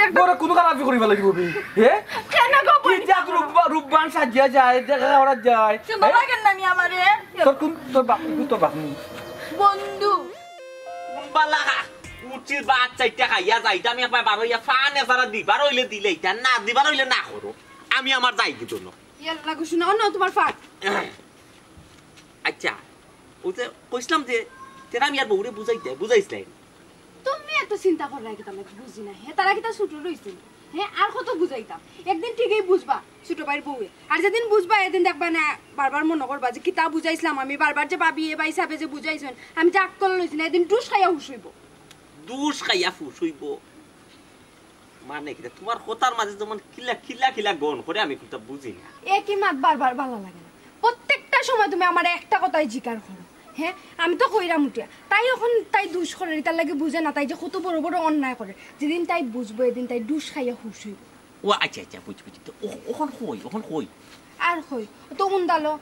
একদম বড় কোনো খারাপি করিবা লাগিব বে। হে? কেন গো, কি বলি জাত না? রূপবা-, রূপবান সাজিয়া যায়, দেখা করা যায়। সুন্দর হে? লাগে না নি আমারে? তোর কোন, তোর বাপ, ইগু তোর বাপ নি? বন্ধু। বালা, উচির ভাত চাইটা খাইয়া যাইতাম, একবার বার হইয়া ফান এছাড়া দিবার হইলে দিলে ইটা, না দিবার হইলে না করো। আমি আমার যাই কিন্তু না। ইয়াল্লা গো, শোনো, অনো তোমার ফাট। আচ্ছা, ওই যে কইছিলাম যে, তেরা আমি আর বউরে বুঝাইতে, বুঝাইছিলাই। তুমি এত চিন্তা করো না, কিতা লাগি বুঝি না। হে, তারা কিতা ছোট রইছে? হে, আর কত বুঝাইতাম? একদিন ঠিকই বুঝবা, ছোট ভাইর বউয়ে। আর যেদিন বুঝবা, এদিন দেখবা না, বারবার মনে করবা যে, কিতা বুঝাইছিলাম আমি, বারবার যে ভাবি, এ ভাই সাহেবে যে বুঝাইছেন, আমি যে আক্কল লইছি না, এদিন ডুস খাইয়া হুশ হইব। ডুস খাইয়া হুশ হইব? মানে কিতা? তোমার কথার মাঝে যেমন কিলা, কিলা, কিলা গন করে আমি কিতা বুঝি না। একই মাত বারবার ভালা লাগে না। প্রত্যেকটা সময় তুমি আমারে একটা কথাই জিকার করো। হে, আমি তো কইরাম উঠিয়া। তাই অখন তাই ডুস করে, তার লাগি বুঝে না, তাই যে কত বড় বড় অন্যায় করে। যেদিন তাই বুঝবো, এদিন তাই ডুস খাইয়া হুশ হইব। ও আচ্ছা, আচ্ছা, বুঝ, বুঝ। তো ও-, অখন কই, অখন কই? আর কই, ও তো উন্দালো।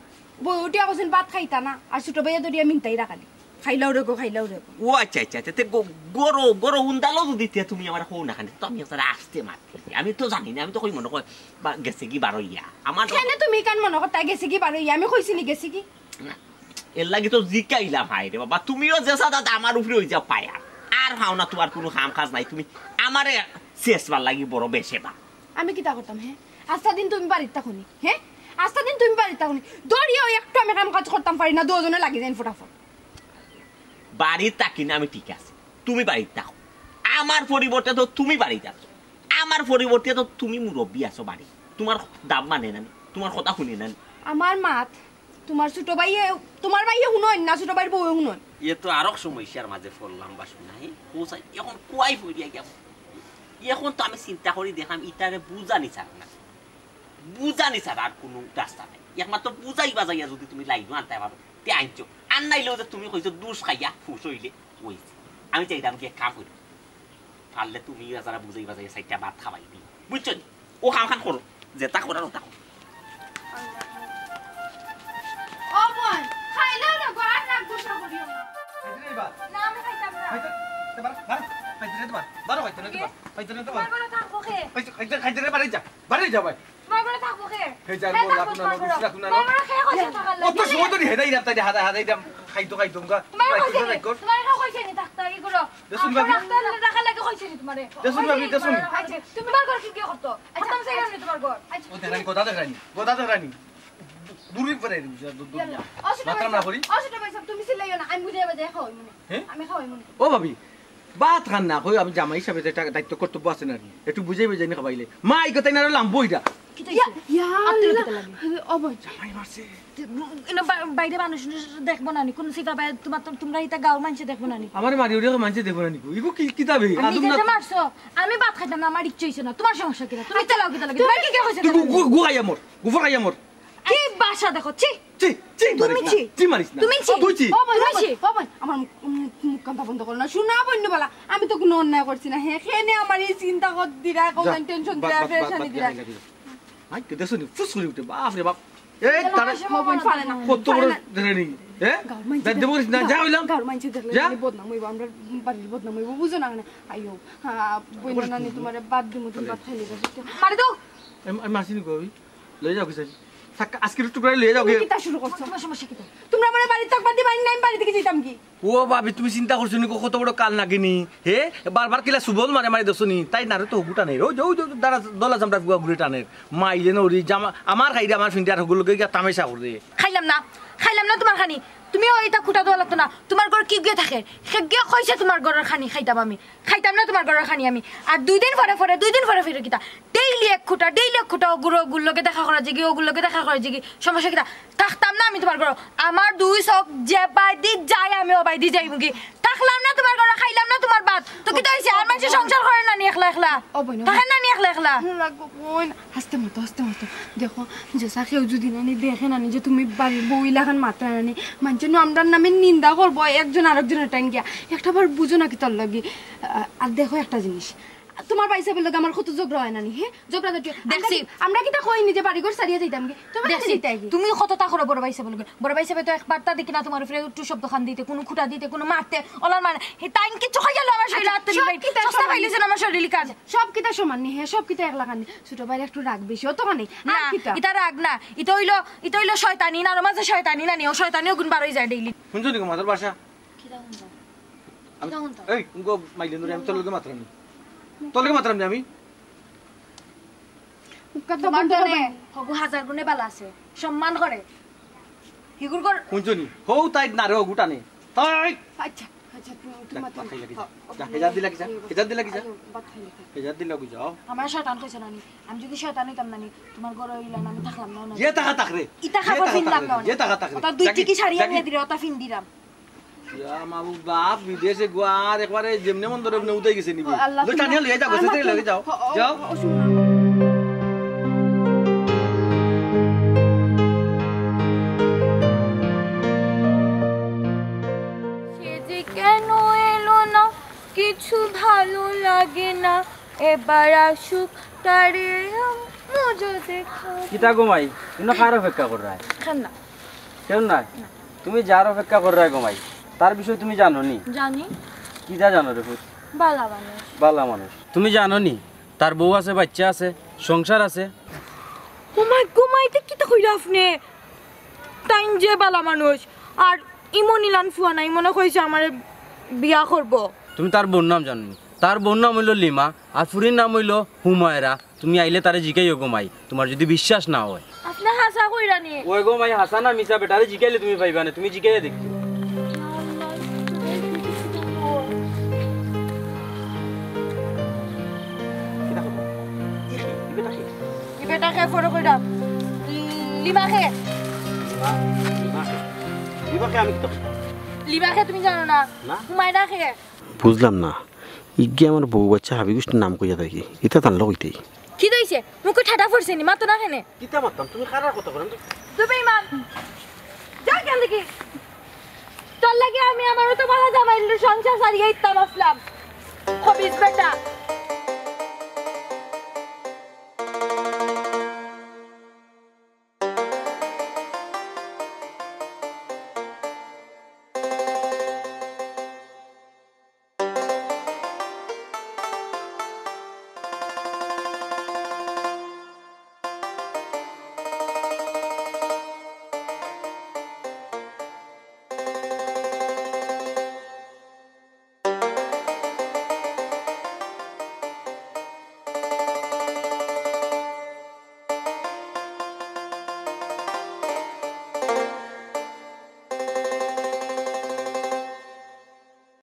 বউ উঠিয়া কইছেন ভাত খাইতা না, আর ছোট ভাইয়ে ধরিয়া মিনতাই রাখালি। খাইলাও রে গো, খাইলাও রে গো। ও আচ্ছা, আচ্ছা, আচ্ছা, তে গো-, গরো, গরো উন্দালো যদি তে তুমি আমার কও না কেনে, তো আমি একটা আসতে মাত করছি। আমি তো জানি না, আমি তো কই মনে কয় বা গেছে কি বারইয়া। আমার তো কেনে তুমি কান মনে করতা গেছে কি বারইয়া? আমি কইছি নি গেছে কি? না, এর লাগি তো জিকাইলাম, হায় রে বাবা, তুমিও যে সাদা আমার উপরে হই যা পায়া। আর হাও না, তোমার কোনো কাম কাজ নাই, তুমি আমারে শেষবার লাগি বড় বেশে বা। আমি কিতা করতাম, হে? আস্তা দিন তুমি বাড়িত থাকো নি, হে? আস্তা দিন তুমি বাড়িত থাকো নি। দরিয়াও একটু আমি কাম কাজ করতাম পারি না, দুজনে লাগি যাইন ফটাফট। বাড়িত থাকি না আমি ঠিক আছে, তুমি বাড়িত থাকো। আমার পরিবর্তে তো তুমি বাড়িত আছো, আমার পরিবর্তে তো তুমি মুরব্বি আছো বাড়ি। তোমার দাম মানে না নি, তোমার কথা শুনি না নি। আমার মাত তোমার ছোট ভাইয়ে, তোমার ভাইয়ে হুনইন না, ছোট ভাইর বউয়ে হুনইন। ইয়ে তো আরক সমস্যার মাঝে পড়লাম বা শুনাই। ও সাই, এখন কুয়াই পড়িয়া গেল। এখন তো আমি চিন্তা করি দেখলাম, ইতারে বুঝানি ছাড়া না, বুঝানি ছাড়া আর কোনো রাস্তা নাই। একমাত্র বুঝাই বাজাইয়া যদি তুমি লাইনো আনতে পারো, তে আনছো। আর নাইলেও যে তুমি কইছো ডুস খাইয়া হুশ হইলে, অইছে। আমি চাইতাম কি এক কাম করি, পারলে তুমি যারা বুঝাই বাজাইয়া চাইরটা ভাত খাওয়াই দিও, বুঝছো নি? ও কাম খান করো, যেটা করার ওটা করো। ও বোন, খাইলেও না গো, আর রাগ গুসা করিও না। খাইতে রে বা। না, আমি খাইতাম না। খাইতে, তে বারো, বারো, খাইতে রে তো বারো, বারো খাইতে রে তো বারো, খাইতে রে তো বারো। তোমার ঘরে থাকবো কে? খাইতে, খাইতে, খাইতে রে, বাড়ি যা, বাড়ি যা ভাই। তোমার ঘরে থাকবো কে? হে যা, হে, বল, থাকবো রাখো না, তোমার ঘরে। রাখো না, রাখো না। তোমার ঘরে কে কইছে থাকার লাগি? অত সময় তো নি হেদাই রাখতাই রে, হাদা, হাদা, এটা খাইতো, খাইতো, মুখা। তোমার ঘরে খাইতো, কইছে নি? খাইতো। তোমার ঘরে কইছে নি থাকতে, ই করো। দেখুন ভাবি। রাখতে, রাখার লাগি কইছে নি তোমারে? দেখুন ভাবি, দেখুন। আচ্ছা, তুমি তোমার ঘর কি, কি করতো? আচ্ছা, আচ্ছা, আমি গো দাদা রানী, গো দাদা রানী। দূরে পড়ে রে, বুঝা, দূর, দূর। ইয়াল্লা। ও ছোট মাতলাম ভাই না সাহেব, করি। ও ছোট ভাই সাহেব, তুমি চিল্লাইও না, আমি বুঝাই বাজাই খাওয়াই মনে। হ্যাঁ? আমি খাওয়াই মনে। ও ভাবি, ভাত খান না, কই আমি জামাই হিসাবে যে টা-, দায়িত্ব কর্তব্য আছে না, একটু বুঝাই বাজাই নি খাবাইলে। মা, এই কথা না লাম্বো এটা। কি তো ইয়া, হইছে? ইয়া আত্মীয় আল্লাহ। কিতা লাগে? ও বোন। জামাই মারছে। এনে বা-, বাইরে মানুষ উনুষ দেখবো না নি? কোন সিটা বাইরে তোমার, তোম-, তোমরা ইতা গাঁওর মানুষে দেখবো না নি? আমার মারি ওরে মানুষে দেখবো না নি? ইগো কি, কিতা বে? আমি আদম না নিজে মারছো, আমি ভাত খাইতাম না, আমার ইচ্ছা হইছে না। তোমার সমস্যা কিতা? তুমি চালাও কিতা লাগে? তোমার কি, কি হইছে? তুই গু-, গু-, গু খাইয়া মর, গু খাইয়া মর। কি ভাষা দেখো, ছি। ছি, ছি, তুমি মারিস না, ছি। ছি, মারিস না। তুমি ছি। তুই ছি। ও বোন, তুমি ছি। ও বোন, আমার মুখ, মুখ, মুখ কান্তা বন্ধ করো না। শোনা বন্ধু বলা, আমি তো কোনো অন্যায় করছি না। হে, কেনে আমার এই চিন্তা কর দিরা, কখন যা, টেনশন বাদ, দিরা, বাদ, বাদ, পেরেশানি বাদ, দিরা। গান গাবি না। আই, কে দেখছো নি? ফুস করে উঠে, বাপ রে বাপ। এই, তারা ও বোন, পারে না, কত বড় পারে না। ধরে নি? হ্যাঁ? গাঁওর মাইনষে দাঁত দেবো না, যা হইলাম। গাঁওর মাইনষে দেখলে যা। খালি বদনাম হইব, আমরা বাড়ির বদনাম হইব, বুঝো না কেনে? আইও, হ্যাঁ, বইন নানি তোমারে বাদ দিমু, তুমি ভাত খাইলে যাবে। আরে তো আমি, আমি মাসি নি কই? লই যাও কিছু। থাক, আজকে একটু করে লই যাও তুমি গিয়ে। কিতা শুরু করছো? তোমার সমস্যা কিতা? তোমরা আমার বাড়ির তক বাদ দিয়ে বাড়ি নাই, বাড়ি থেকে যেতাম কি? ও ভাবি, তুমি চিন্তা করছো নি কত বড় কাল নাগিনি? হে, বারবার কিলা সুবল মারে মারে দেখছো নি? তাই নারে তো হগু টানে। ওই যে, ওই যে, দাঁড়া, দলা চামড়া ফুয়া ঘুরে টানে। মাই যেন ওরি জামা, আমার খাইরে আমার ফিন্ডে আর হগুর লগে গিয়া তামাশা করে। খাইলাম না, খাইলাম না তোমার খানি। তুমি ওই ইতা খুঁটা দোয়া লাগতো না। তোমার ঘর কি গিয়ে থাকে? সে গিয়ে কইছে তোমার ঘরের খানি খাইতাম আমি। খাইতাম না তোমার ঘরের খানি আমি। আর দুই দিন পরে পরে, দুই দিন পরে পরে কিতা? ডেইলি এক খুঁটা, ডেইলি এক খুঁটা, ওগুলো, ওগুর লগে দেখা করা যায়গি, ওগুর লগে দেখা করা যায়গি, সমস্যা কিতা? থাকতাম না আমি তোমার ঘরো। আমার দুই চোখ যে বাইদি যায়, আমি ও বাইদি যাইমুগি। থাকলাম না তোমার ঘরো, খাইলাম না তোমার ভাত। তো কিতা হইছে? আর মাইনষে সংসার করে না নি একলা একলা? ও বোন, ও থাকে না নি একলা একলা? হুম, লাগবো বোন। আস্তে মতো, আস্তে মতো। দেখো, যেসা কেউ যদি নানি দেখে নানি যে তুমি বাড়ির বউ ইলাখান মাতরায় নানি, মানষে নু আমরার নামে নিন্দা করবো একজন আরেকজনের টাইম গিয়া। একটা বার বুঝো না কিতার লাগি। আ-, আর দেখো একটা জিনিস, তোমার ভাই সাহেবের লগে আমার কত ঝগড়া হয় নানি, হ্যাঁ? ঝগড়া ঝাটি। আমরা দেখছি। কি-, আমরা কিতা কই নি যে বাড়ি ঘর ছাড়িয়া যাইতাম কি? তোমার দেখছি। যাইতাই কি? তুমি কততা করো বড় ভাই সাহেবের লগে? বড় ভাই সাহেবে তো একবারতা দেখি না তোমার উপরে একটু শব্দ খান দিতে, কোনো খুঁটা দিতে, কোনো মারতে, ওলার মানে। হে, তাইন কিচ্ছু খাইয়া লো আমার শরীরে আচ্ছা, হাত তুলি সব পাইবে। কিতা সস্তা সমান? পাইলিছে না আমার শরীরে কাজ। সব কিতা সমান নি, হ্যাঁ, সব কিতা একলা খানি। ছোট ভাইর একটু রাগ বেশি, অত খানি। না, আর কিতা? ইতা রাগ না, ইতা হইলো, ইতা হইলো শয়তানি, নারো মাঝে শয়তানি নানি, ও শয়তানি ওগুন বার হয়ে যায় ডেইলি। শুনছো নি গো মাথার ভাষা? কিতা হুনতাম? আমি, কিতা হুনতাম? এই, উনকো মাইলে নুরে, আমি তোর লগে মাতরাম নি। তোর লগে মাতরাম নি আমি। মুখটা তো তোমার বন্ধ দলে করবেন। হগু হাজার গুণে বালা আছে, সম্মান করে। হিগুর কর। শুনছো নি? হৌ তাই নারে হগু টানে। তাই। আচ্ছা, আচ্ছা, তুমি, তুমি যা, মাথা ভাত খাই লাগি যা। যা, হেজার দি লাগি যা। হেজার দি লাগি যা। আইও, ভাত খাই লাগি। হেজার দি লাগি যাও। আমার শয়তান কইছে নানি। আমি যদি শয়তান হইতাম নানি, তোমার ঘরে হইলাম, আমি থাকলাম না, না। যে টাকা থাক রে। ইতা যে খাবার টাকা ফিনলাম থাক না রে। অনেক। যে টাকা থাক রে। ওটা দুই যাকি, চিকি শাড়ি যাকি। আনিয়ে দিলে, ওটা ফিন দিলাম। ইয়া মাবুদ বাপ, বিদেশে গুয়ার একবারে যেমনে মন ধরে এমনে উদয় গেছে নিবি। ও আল্লাহ, লো, টানিয়া লইয়া যাও, আমার গেছে তো লইয়া যাও। ও, ও, যাও। ও, শুন না। সে যে কেন এলো না, কিছু ভালো লাগে না, এবার আসুক তারে মজা দেখা। কিতা গো মাই, ইনো কার অপেক্ষা কররায়? কেন না? কেউ নাই? তুমি যার অপেক্ষা কররায় গো মাই, তার বিষয়ে তুমি জানো নি? জানি। কিতা জানো রে পুত? বালা মানুষ। বালা মানুষ। তুমি জানো নি, তার বউ আছে, বাচ্চা আছে, সংসার আছে। ও মাই গো মাই, ইতা কিতা কইরা আপনে? তাইন যে বালা মানুষ, আর ইমন ইলান ফুয়া নাই, মনে কইছে আমারে বিয়া করবো। তুমি তার বউর নাম জানো নি? তার বউর নাম হইলো লিমা, আর ফুরির নাম হইলো হুমায়রা। তুমি আইলে তারে জিকাইও গো মাই, তোমার যদি বিশ্বাস না হয়। আপনে হাছা কইরা নি? ওই গো মাই, হাছা না মিছা বেটারে জিকাইলে তুমি পাইবা না, তুমি জিকাইয়া দেখো। কিতা খবর? ই কি? ই বেটা কে? ই বেটা কে ফলো কইরা। লিমা কে? লিমা, লিমা কে? লিমা কে আমি কিতা? লিমা কে তুমি জানো না? না। হুমায়রা কে? বুঝলাম না, ইগে আমার বউ বাচ্চা হাবি গোষ্ঠীর নাম কইয়া থাকি, ইতা তার লগ হইতেই। কি দইছে? মুখে ঠাটা পড়ছে নি, মাতো না কেনে? কিতা মাততাম? তুমি কারার কথা করেন তো? তুমি ইমান। যা কেন দেখি? তোর লাগি আমি আমার তো বালা জামাইর সংসার ছাড়িয়া ইতাম আসলাম। খবিস বেটা।